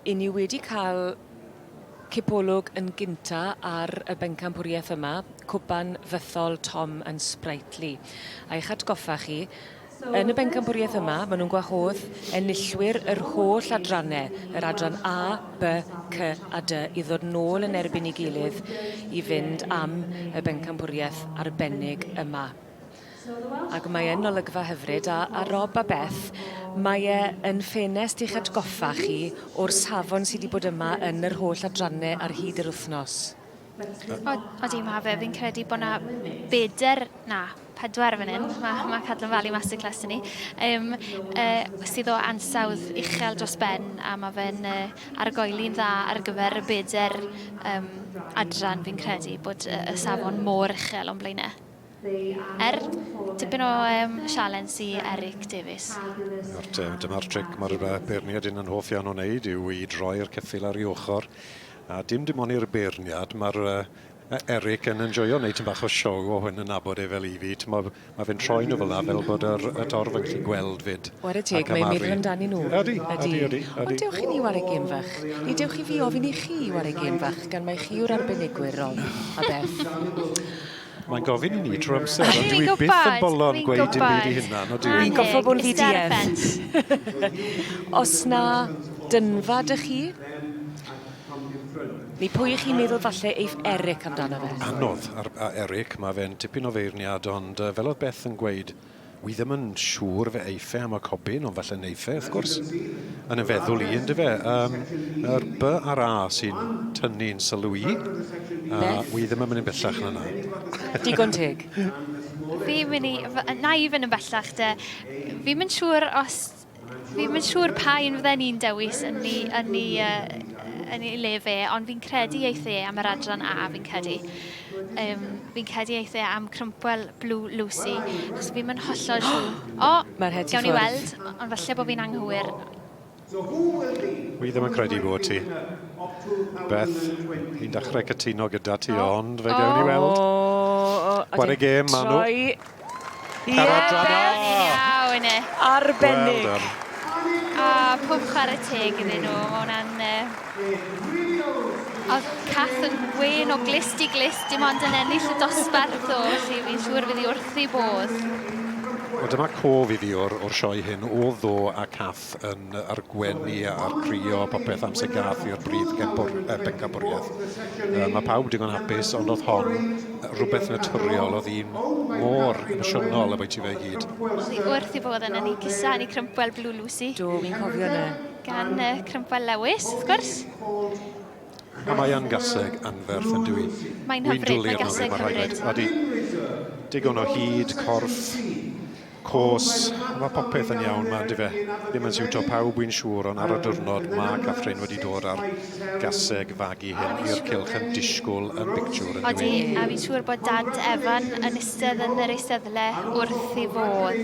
I ni wedi cael cipolwg yn gynta ar y bencampwriaeth yma, Cwpan Fythol Tom and Sprightly. A i'ch atgoffa chi, yn y bencampwriaeth yma, maen nhw'n gwahodd enillwyr yr holl adrannau, yr adran A, B, C a D, i ddod nôl yn erbyn ei gilydd i fynd am y bencampwriaeth arbennig yma. Ac mae yn olygfa hyfryd a a Rob a Beth mae e yn ffenest i'ch atgoffa chi o'r safon sy 'di bod yma yn yr holl adranne ar hyd yr wythnos. O, odi ma' fe, fi'n credu bo' 'na beder, na, pedwar fan hyn, ma' ma' Cadlan Valley Masterclass 'da ni, yym yy sydd o ansawdd uchel dros ben a ma' fe'n yy argoeli'n dda ar gyfer y beder yym adran fi'n credu bod y y safon mor uchel o'n blaenau. Er, tipyn o um, sialens i Eric Davies. Nawr te, dyma'r tric mae'r beirniad un yn hoff iawn o wneud yw i droi'r ceffyl ar ei ochr. A dim dim ond i'r beirniad, mae'r uh, Eric yn enjoio wneud tipyn bach o siow o hwn yn nabod e fel i fi. T'mo, mae fe'n troi nhw fel 'na fel bod yr, y dorf yn gallu gweld fyd. Ware teg, mae'n meddwl amdanyn nhw. Ydy, ydy, ydy. Ond dewch i ni ware gêm fach. Neu dewch i fi ofyn i chi ware gêm fach, gan mai chi yw'r arbenigwyr, Rob a Beth. Mae'n gofyn i ni trwy amser, ond dwi byth yn bolon gweud dim byd i hunan, odw i? Fi'n goffo bod yn ddiduedd. Os na dynfa dych chi? Neu pwy ych chi'n meddwl falle eiff Eric amdano fe? Anodd ar Eric, mae fe'n tipyn o feirniad, ond fel oedd Beth yn gweud, Wi ddim yn siŵr fe eiff e am y cobyn, ond falle neiff e, wrth gwrs. Yn y feddwl i, yndyfe? Um, yr B a'r A sy'n tynnu'n sylw i. A wi ddim yn mynd yn bellach na na. Digon teg. Fi'n mynd i... Na i fynd yn bellach, de. Fi'n mynd siŵr os Fi'm yn siŵr pa un fydden i'n dewis yn ei, yn ei, uh, yn ei le fe, ond fi'n credu eith e am yr adran A, fi'n credu. Um, fi'n credu eith e am Crumpwell Blue Lucy, achos fi'm yn hollol siŵr. O, Mae'r het i gawn ni ffwrdd. weld, ond falle bod fi'n anghywir. Wi ddim yn credu bod ti. Beth, fi'n dechrau cytuno gyda ti, ond fe gewn ni weld. O, Chwarae gêm, ma' nhw. Troi Ie, Beth! Iawn e. Arbennig. Well done. A pob chwarae teg iddyn nhw. Mae hwnna'n... Uh... Oedd Cath yn wen o glist i glist, dim ond yn ennill y dosbarth o, felly fi'n siŵr fydd hi wrth ei bodd. Wel, dyma cof i fi o'r, or sioe hyn, o ddo a Cath yn argwenu a'r crio a popeth amser gath i'r brif bencampwriaeth. Mae pawb digon hapus, ond oedd hon rhywbeth naturiol, oedd hi'n mor emosiynol ambwyty fe i gyd. Oedd hi wrth ei bodd yn ei cusan i Crumpwell Blue Lucy. Do, fi'n cofio yna. Gan uh, Crumpwell Lewis, wrth gwrs. A mae yn gaseg anferth yn dwi. Mae'n hyfryd, mae'n gaseg hyfryd. Odi, digon o hyd, corff, Cos, mae popeth yn iawn 'ma yndyfe? Ddim yn siwto pawb wi'n siŵr ond ar y diwrnod ma' Catherine wedi dod â'r gaseg fagu hyn i'r cylch yn disgwyl yn bictiwr yndyw Odi, e? a fi'n siŵr bod dad Evan yn eistedd yn yr eisteddle wrth ei fodd.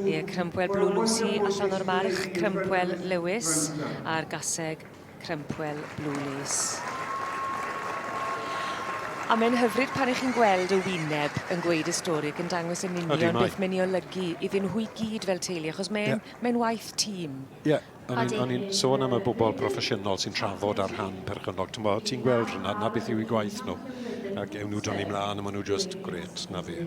Ie, Crumpwell Blue Lucy allan o'r march, Crumpwell Lewis a'r gaseg Crumpwell Blue Lace. A mae'n hyfryd pan 'ych chi'n gweld y wyneb yn gweud y stori ac yn dangos yn union beth mae'n 'i olygu iddyn nhw i gyd fel teulu achos mae'n yeah. mae'n waith tîm. Ie, yeah. O'n i'n i'n sôn am y bobl proffesiynol sy'n trafod ar rhan perchennog. Ti'n gweld rhywna, na beth yw eu gwaith nhw. Ac ewn nhw doni mlaen a maen nhw just, gret, na fi.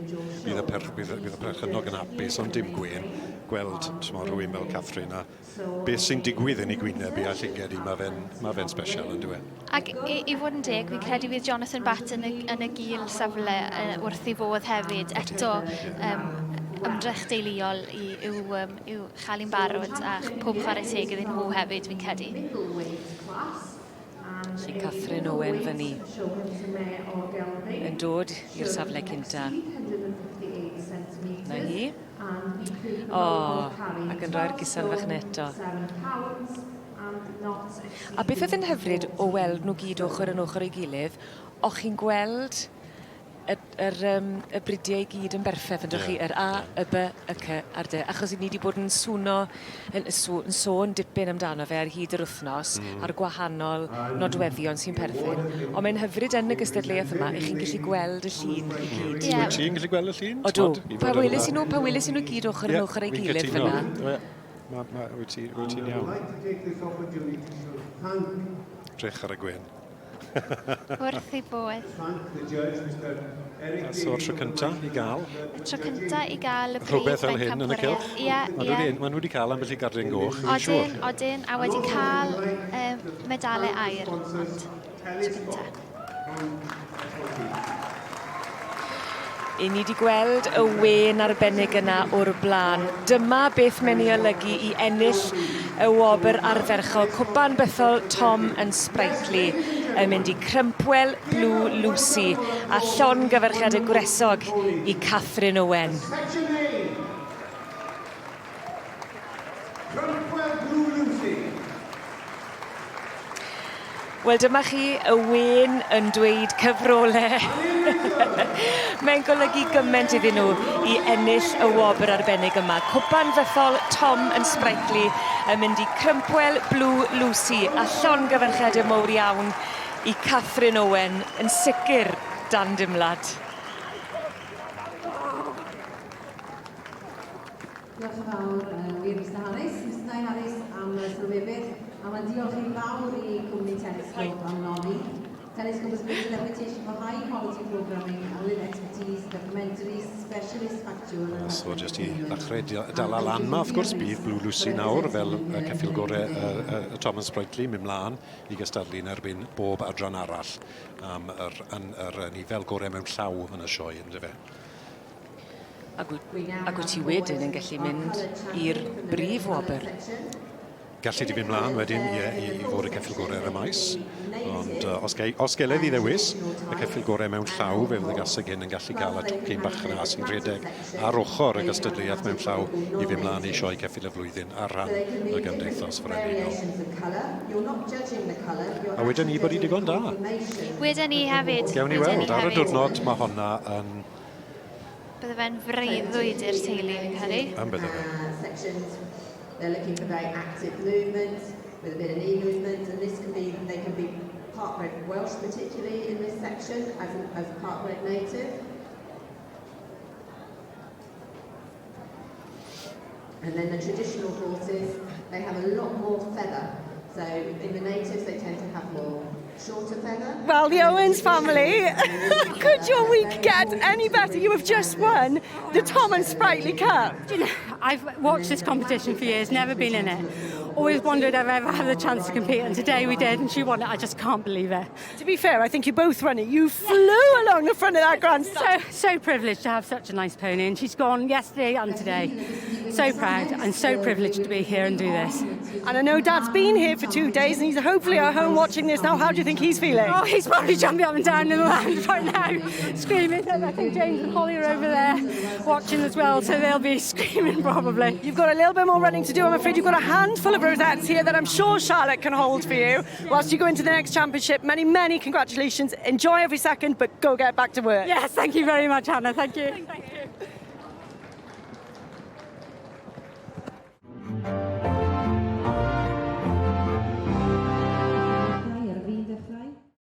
Bydd y, per, bydd, bydd y perchennog yn hapus, ond dim gwên. Gweld, ti'n rhywun fel Catherine a beth sy'n digwydd yn ei gwyneb i a llyged i, mae fe'n ma fe special yn dyw e. Ac i, i fod yn deg, fi'n credu fydd Jonathan Batt yn y, yn y gil safle uh, wrth ei fodd hefyd. Eto, um, ymdrech deuluol i, i'w, um, i'w chael i'n barod a pob chwarae teg iddyn nhw hefyd, fi'n credu. Felly Catherine Owen fyny yn dod i'r safle cynta. Na hi. O, ac yn rhoi'r gusan fach 'na eto. A beth oedd yn hyfryd o weld nhw gyd ochr yn ochr ei gilydd, o'ch chi'n gweld y yr yym y bridiau i gyd yn berffeth on'd o'ch chi? Yr A, y By, y C a'r D. Achos 'yn ni 'di bod yn swno yn sw- yn sôn dipyn amdano fe ar hyd yr wthnos a'r gwahanol nodweddion sy'n perthyn. On' mae'n hyfryd yn y gystadleuaeth yma 'ych chi'n gallu gweld y llun i gyd. Ie. Wyt ti'n gallu gweld y llun? Odw. Pa weles i nw pa weles i nw gyd ochor yn ochor ei gilydd fyn 'na. Ie. ma, wyt ti'n iawn. Drych ar y gwên. Wrth ei bodd. So, tro cyntaf i gael. Y tro cyntaf i gael y brif Rhywbeth fel hyn yn y cylch. Ie, ie. Maen nhw wedi cael ambell i gardyn goch, fi'n siŵr. Odyn, odyn, a wedi cael medalau aur, ond tro cyntaf. I ni wedi gweld y wên arbennig yna o'r blaen. Dyma beth mae'n ei olygu i ennill y wobr ardderchog. Cwpan bythol Tom and Sprightly yn mynd i Crumpwell Blue Lucy a llongyfarchiadau gwresog i Catherine Owen. Section A. Crumpwell Blue Lucy. Wel, dyma chi y wên yn dweud cyfrolau. Mae'n golygu gymaint iddyn nhw i ennill y wobr arbennig yma. Cwpan fythol Tom and Sprightly yn mynd i Crumpwell Blue Lucy a llongyfarchiadau mowr iawn i Catherine Owen yn sicr dan dimlad. Diolch yn fawr, wir Mr Harris, Mr Dai Harris am y sylwebydd, a mae'n diolch yn fawr i cwmni Telescope am noddi. Telescope has built a reputation for high quality programming and with expertise, documentaries, specialist factual and So, jyst i ddechrau dala lan ma, wrth gwrs, bydd Blue Lucy nawr fel y ceffyl gorau y Thomas Sprightly mynd mlaen i gystadlu yn erbyn bob adran arall am yr nifel gorau mewn llaw yn y sioe, ynddo fe. Ac wyt ti wedyn yn gallu mynd i'r brif wobr. Gallu di fynd mlaen wedyn i fod y ceffyl gorau ar y maes. Ond os geledd i ddewis y ceffyl gorau mewn llaw, fe fydd y gaseg hyn yn gallu cael y tocyn bach yna sy'n rhedeg ar ochr y gystadleuaeth mewn llaw i fynd mlaen i sioe ceffyl y flwyddyn ar ran y Gymdeithas Frenhinol. A wedyn ni bod i digon da. Wedyn ni hefyd. Gewn ni Wedyn weld, ar y hefyd. diwrnod mae honna yn Bydde fe'n freuddwyd i'r teulu, fi'n credu. Yn bydde fe. Sections. They're looking for very active movement with a bit of knee movement, and this can be they can be part-bred Welsh particularly in this section as a part-bred native. And then the traditional horses, they have a lot more feather. So in the natives, they tend to have more shorter feather. Well, the Owens family, could your week get any better? You have just won the Tom and Sprightly Cup. Do you know, I've watched this competition for years, never been in it. Always wondered if I ever had the chance to compete, and today we did, and she won it. I just can't believe it. To be fair, I think you both run it. You flew along the front of that grandstand. So, so privileged to have such a nice pony, and she's gone yesterday and today. So proud and so privileged to be here and do this. And I know Dad's been here for 2 days and he's hopefully at home watching this now. How do you think he's feeling? Oh, he's probably jumping up and down in the lounge right now, screaming. I think James and Holly are over there watching as well, so they'll be screaming probably. You've got a little bit more running to do. I'm afraid you've got a handful of rosettes here that I'm sure Charlotte can hold for you whilst you go into the next championship. Many, many congratulations. Enjoy every second, but go get back to work. Yes, thank you very much, Hannah. Thank you.